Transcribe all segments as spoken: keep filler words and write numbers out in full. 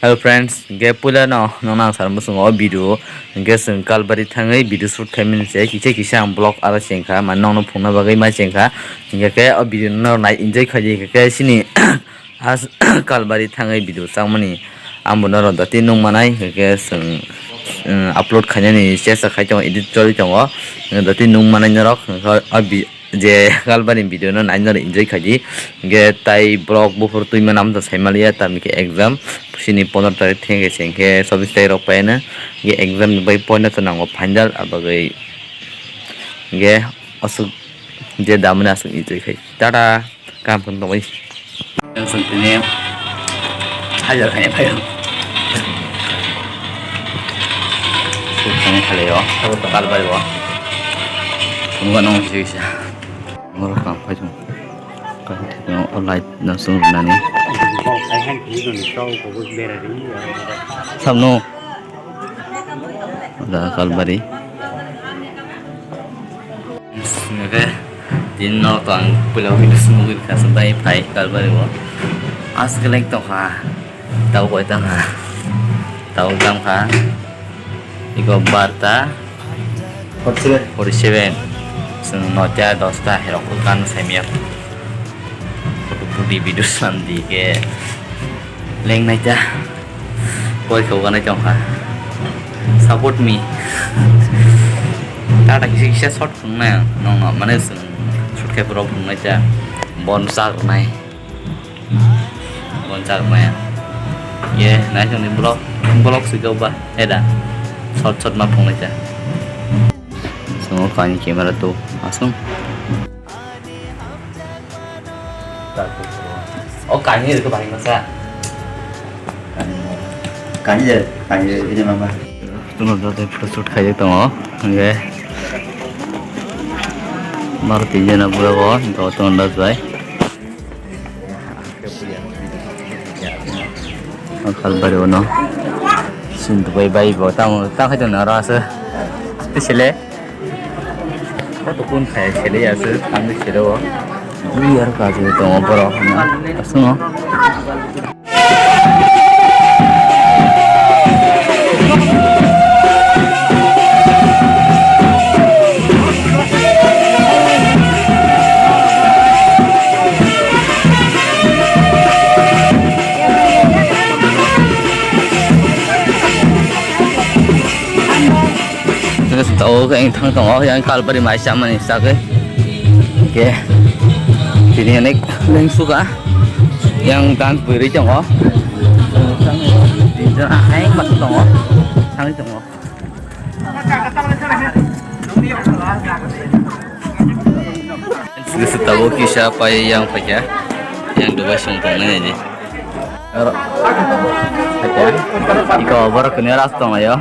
Hello friends, hingke puila no nokno ang sar muchungo o video, hingke chwng Kalbari thangwi video shoot khaimani se kisa kisa ang vlog aro chengkha, mane nokno phungna bagwi ma chengkha, hingke khe o video no nai enjoy khaidi, hingke khe chini as Kalbari thangwi video changmani ang bo norok dati nung manai, hingke khe chwng, chwng upload khainani chesta khai tongo, edit choli tongo, dati nung manai norok, hingke o vi-, je Kalbari video no nai norok enjoy khaidi. Hingke tai borok buphuru twi mano amtwi sai maliya, tamni khe exam sini pondro tarik thengkhe se hingke chobbish tarik rok paiyano. Hingke exam ni bai poina to nango final, abagwi hingke aswk je damani aswk enjoy khai. Tata, kaham khe tongwi. Yang song tini hajar khaina phaio. Suk khaina khalio. Kalbari o. Tungga nong kisa kisa. Norok kaham phai thung. Kaham thai thung, o light no sung rwnani. Samno. Da Kalbari. Sini khe, tini no to ang puila video se nugwi kha, se bai phai Kalbari o. Aswk leng tong kha. Tau koi tang kha. Tau tang kha. Iko barta. Forty seven. Forty seven. Chwng noita dosta herok kan saimya. Photo pudi video slam di ke leng naita. Koi kho ganai tong kha. Support me. Tata kisa kisa short phungnai ang. Nong no mane chwng short khe borok phungnai ta. Bon sak nai. Bon chak maya. Ye, nai song ni vlog, vlog si kau ba, eda. Short short ma phungnai ta. Songo kani camera tu, asung. O kani itu bahai masa. Kani je, kani je, ini mama. Tuno dode photo shoot khai tongo, hingke. Mar tijena bura bo, hingke o tuno das bai. Kalbari ono. Sintu bai bai bo tamo ta khai tong aro ase. Tisile. Koto kun khai sele ase, tamni sele o. Ui aro kaji tongo borok hwnna. Asungo. Tabuk ang thang tongo, yang Kalbari mai chamani sagwi. Hingke tini onek lengsuka, yang dance bwrwi tongo. Tinjon ahai masa tongo, thangwi tongo. Tabuk kisa pai yang paikha, yang Dubai song tongnai ni. Aro, iko borok kini ras tong laio.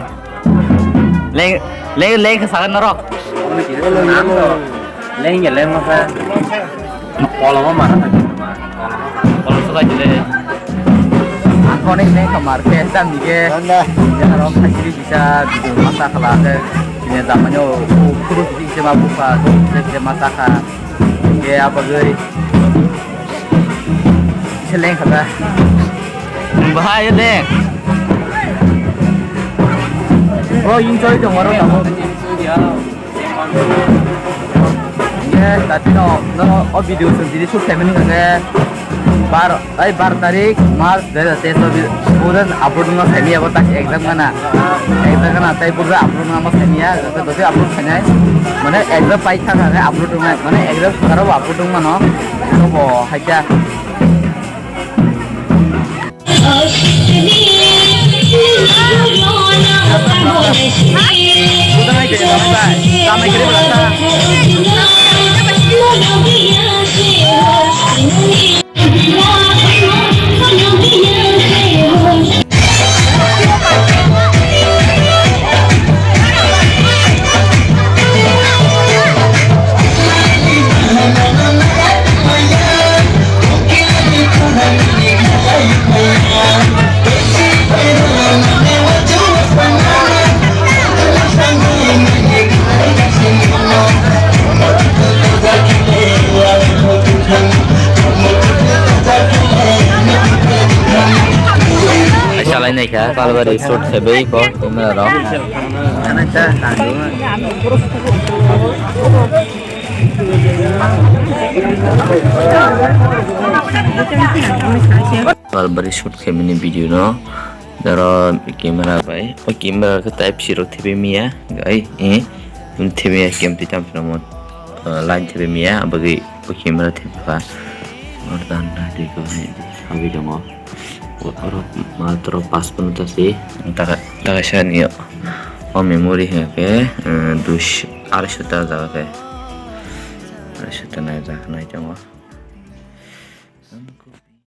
Leng, leng, leng ke sagan norok. Leng ya leng masa. Kolom mana? Kolom suka jile. Ang konek leng kamar ke tam dige. Anda. Ya rok kiri bisa bidu masa kala ke. Ini zamannya kuru bisa bisa mabuk ka, bisa bisa masa ka. Ke apa gue? Seleng kata. Bahaya deh. Oh, enjoy dong, orang kamu. Yes, tadi no, no, oh video sendiri shoot kami ni kata. Bar, ai bar tarik March dua ribu dua puluh satu bulan upload nang semi apa tak exam kana. Exam kana, tai pura upload nang semi ya, kata dosi upload semi. Mana exam pai kha kha upload nang, mana exam sekarang upload nang mana. Coba haja. Kalainai kha, Palbari shoot khe bai ko camera rok. Palbari shoot khe mini video no. Daro camera bai. O camera khe type C rok thebe miya. Gai, eh. Thebe miya, camera tam phano mo. Line thebe miya, abagwi o camera thebe kha. Ordan na di ko, eh, abi dongo. Oro matro pas minute se. Taka, taka sa ni o memory hingke, eh, dus, arsho ta jaga ke. Arsho ta nai jaga nai tongo.